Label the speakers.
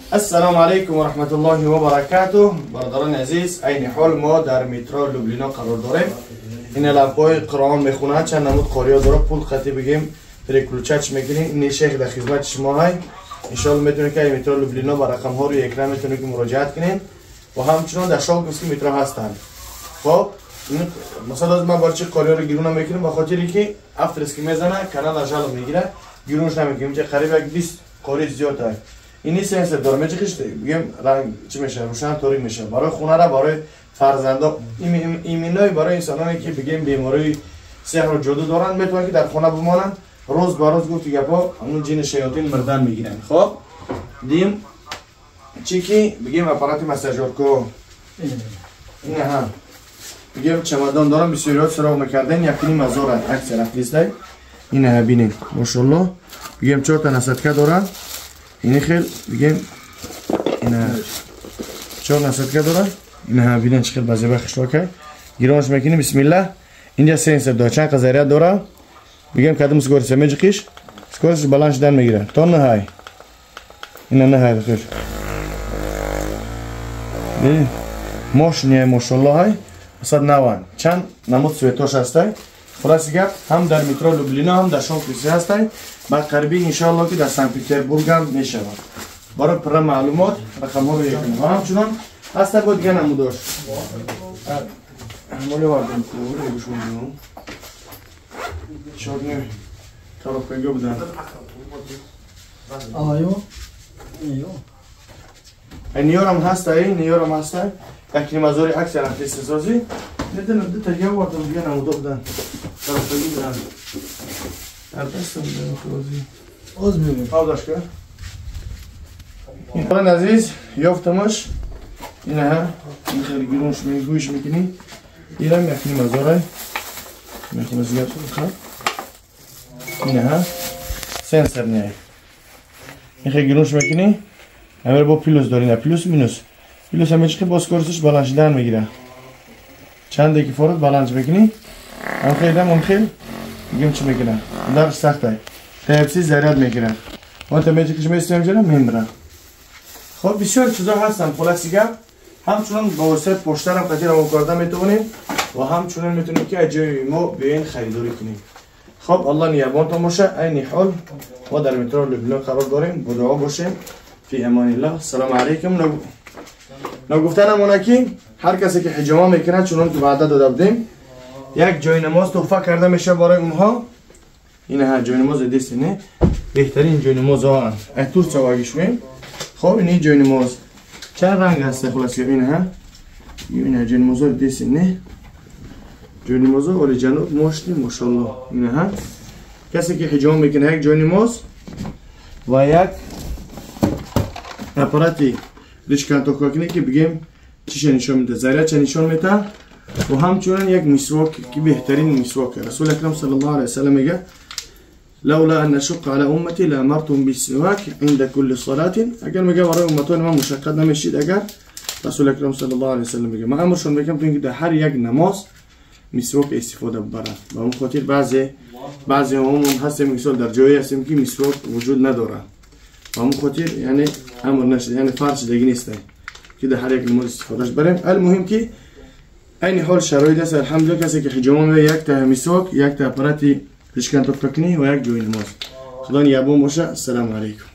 Speaker 1: Ассалому алайкум ва раҳматуллоҳи ва баракатуҳ. Бародарони азиз, айни ҳол мо дар метро Люблино қарор дорем. Ин лампаҳои Қуръон мехонад, чанд намуд қориё дора, пул қати бигем, переключач мекунем. Ин шейх дар хизмати шумо ҳай. Иншоалло метавонед ки метро Люблино ба рақамҳо рӯи экран метавонед ки муроҷиат кунед ва ҳамчунон дар Шолковский метро ҳастанд. Хоб, масалан ман барчи қориёро гирун намекунам, ба хотире ки авторский мезана, канал ажал мегирад, гирунш намекунем. Инҷа қариб як 20 қори зиёд ҳай. Ини сенсор дора, мечиқиш бигем ранг чӣ мешавад, рӯшан торик мешавад. Барои хонара, барои фарзандо, иминои барои инсононе ки бигем бемории сеҳру ҷоду доранд, метавонанд ки дар хона бимонанд. Рӯз ба рӯз гуфти гапо ҳамун ҷини шаётин мирдан мегиранд. Хоб, дим чӣ ки бигем аппарати массажёрко ина ҳам бигем чамадон дорам, бисёриҳо суроғ мекарден, якним ҳазор аксия рафтистай. Ина бинем, мошалло, бигем чорта насадка доранд. Ини хел бигем ина чор насадка дорад. Ина бинем чӣ хел базеба хишлока гиронш мекунем. Бисмиллаҳ. Инҷа сенсор дора, чанд қа заряд дора, бигем кадом скорость меҷиқиш, скорость баланд шудан мегирад то наҳай. Ина наҳай хел мошиния, мошалло, ҳай асад наван, чанд намуд цветош ҳастай. Хулоси гап, ҳам дар метро Люблино, ҳам дар Шолковский ҳастай. Ба қарибӣ иншоалло ки дар Санкт-Петербург ҳам мешавад. Барои пурра маълумот рақамҳоро якунем. Ва ҳамчунон ҳаста бо дигар намудош. Моли вардем ку эгушмонҷон. Чорни коробкаго будан.
Speaker 2: Аё. Ё.
Speaker 1: Ниёрам ҳастай, ниёрам ҳастай. Якним ҳазори аксия рафтисасозӣ. Медонам, ду та овардам, дигар намудо будан. Коробкаги будан. Дар дастам будан.
Speaker 2: Оз мебинем.
Speaker 1: Авдашка. Ин азиз, ёфтамаш. Ина ин хеле гирунш мегӯиш мекунӣ. Ирам якним ҳазорай. Мехоҳам зиёд хуб. Ина сенсор не. Ин хеле гирунш мекунӣ. Амир бо плюс дори, на плюс минус. Плюс ҳам мечиқи, бо скоростш баланд шудан мегира. Чанде ки форад баланд мекунӣ. Ам хелам ам хел бигем чӣ мекунад. Ударш сахтай. Type-C заряд мегирад. Мо та мечиқиш местем ҷара мембра. Хоб, бисёр чизо ҳастанд. Хулоси гап, ҳамчунон ба воситаи поштарам қати равон карда метавонем ва ҳамчунон метавонем ки аз ҷои мо биёен харидорӣ кунем. Хоб, Аллоҳ нигаҳбонтон боша. Айни ҳол мо дар метро Люблино қарор дорем. Бо дуо бошем. Фи амониллаҳ. Ассалому алайкум. Нагуфта намона ки ҳар касе ки ҳиҷома мекунад, чунон ки ваъда дода будем, як ҷои намоз туҳфа карда мешавад барои онҳо. Ина ҳа ҷои намоз дисти не, беҳтарин ҷои намозҳоанд. Ай Турсия вагишмем. Хоб, ини ҷои намоз чанд ранг ҳаст? Хулос, ин ҳа ина ҷои намозҳо дисти не, ҷои намозҳо оли ҷаноб мошни, мошалло. Ина ҳа касе ки ҳиҷома мекунад, як ҷои намоз ва як аппарати ришкантокакунӣ ки бигем чиша нишон медиҳад, зарядча нишон медиҳад ва ҳамчунон як мисвок ки беҳтарин мисвок. Расули акрам саллаллоҳу алайҳи васаллам мегӯяд: лаула ан нашуққа ала уммати лаамартум биссивак инда кулли салатин. Агар, мега, барои умматони ман мушаққат намешид, агар Расули акрам саллаллоҳу алайҳи васаллам мега, ман амршон мекунам то ин ки дар ҳар як намоз мисвок истифода бибаранд. Ба он хотир баъзе ҳамон ҳастем, мисол дар ҷое ҳастем ки мисвок вуҷуд надорад. Ба он хотир яъне амр нашид, яъне фарз шидагӣ нестай ки дар ҳар як намоз истифодаш барем. Алмуҳим ки айни ҳол шароит аст, алҳамдулилла. Касе ки ҳиҷома меояд, якта мисвок, якта аппарати ришкантовкакунӣ ва як ҷои намоз. Худо нигаҳбон боша. Ассалому алайкум.